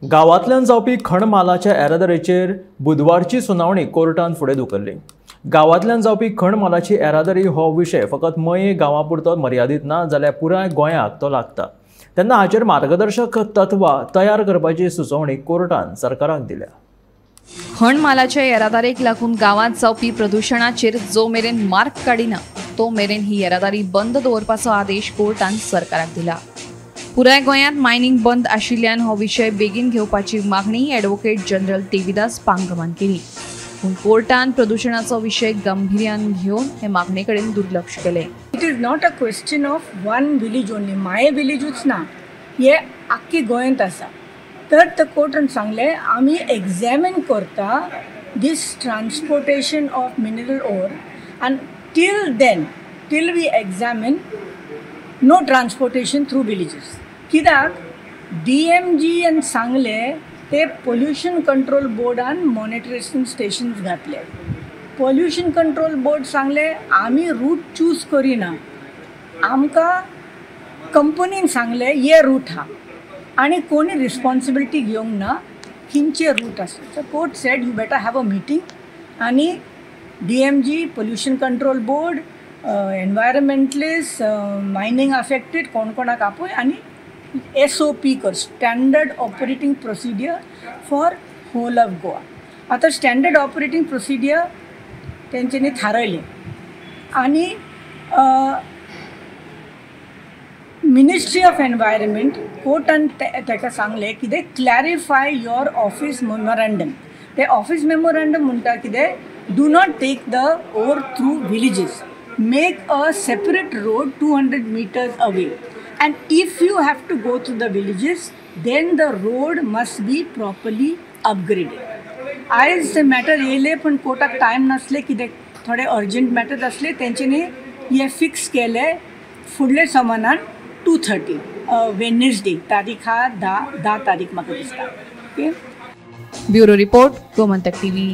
गांवांतल्यान जावपी खण मालाच्या येरादारीचेर बुधवारची सुनावणी कोर्टान फुडें धुकल्ली. गांवांतल्यान जावपी खण मालाची येरादारी हो विशय फकत मये गांवा पुरतो मर्यादीत ना जाल्यार पुराय गोंयाक तो लागता. तेन्ना हाचेर मार्गदर्शक तत्वां तयार करपाची सुचोवणी कोर्टान सरकाराक दिल्या. खण मालाच्या येरादारीक लागून गांवांत जावपी प्रदुशणाचेर जो मेरेन मार्क काडिना तो मेरेन ही येरादारी बंद दवरपाचो आदेश कोर्टान सरकाराक दिला. पुराय गोंयांत मायनिंग बंद आशिल्ल्यान हो विशय बेगीन घेवपाची मागणी ॲडव्होकेट जनरल देविदास पांगमान केली. पूण कोर्टान प्रदुशणाचो विशय गंभीर्यान घेवन हे मागणे कडेन दुर्लक्ष केलें. It is not a question of one village only. Mayem विलेजूच ना, हे आख्खी गोंयांत आसा. तर ते कोर्टान सांगलें आमी एग्जॅमीन करता this transportation of mineral ore and till then till we examine no transportation through villages. कित्याक डी एम जी एन सांगलें ते पोल्युशन कंट्रोल बोर्डान मॉनिटरेशन स्टेशन्स घातले. पोल्युशन कंट्रोल बोर्ड सांगलें आमी रूट चूज करिना, आमकां कंपनीन सांगलें हे रूट हा आनी कोणी रिस्पॉन्सिबिलिटी घेवंक ना खंयचे रूट आसा. So court said you better have a meeting आनी D M G, pollution control board, environmentalist, mining affected कोण कोणाक आपय आनी एस ओ पी कर, standard operating procedure for whole of Goa. आतां स्टँडर्ड ऑपरेटींग प्रोसिडियर तेंच्यांनी थारायलें आनी मिनिस्ट्री ऑफ एनवायरमेंट कोर्टान ताका सांगलें कितें क्लॅरिफाय your office memorandum. ते ऑफीस मेमोरंडम म्हणटा कितें do not take the ore through villages, make a separate road 200 meters away, and if you have to go through the villages then the road must be properly upgraded. आयज ते matter येयले पण कोर्टाक time नासले, कितें थोडे urgent matters आसले, तेंच्यांनी हे फिक्स केले फुडले समानान 2:30 वेनसडे, तारीख हा 10 तारीख म्हाका दिसता. Okay, bureau report, Gomantak TV.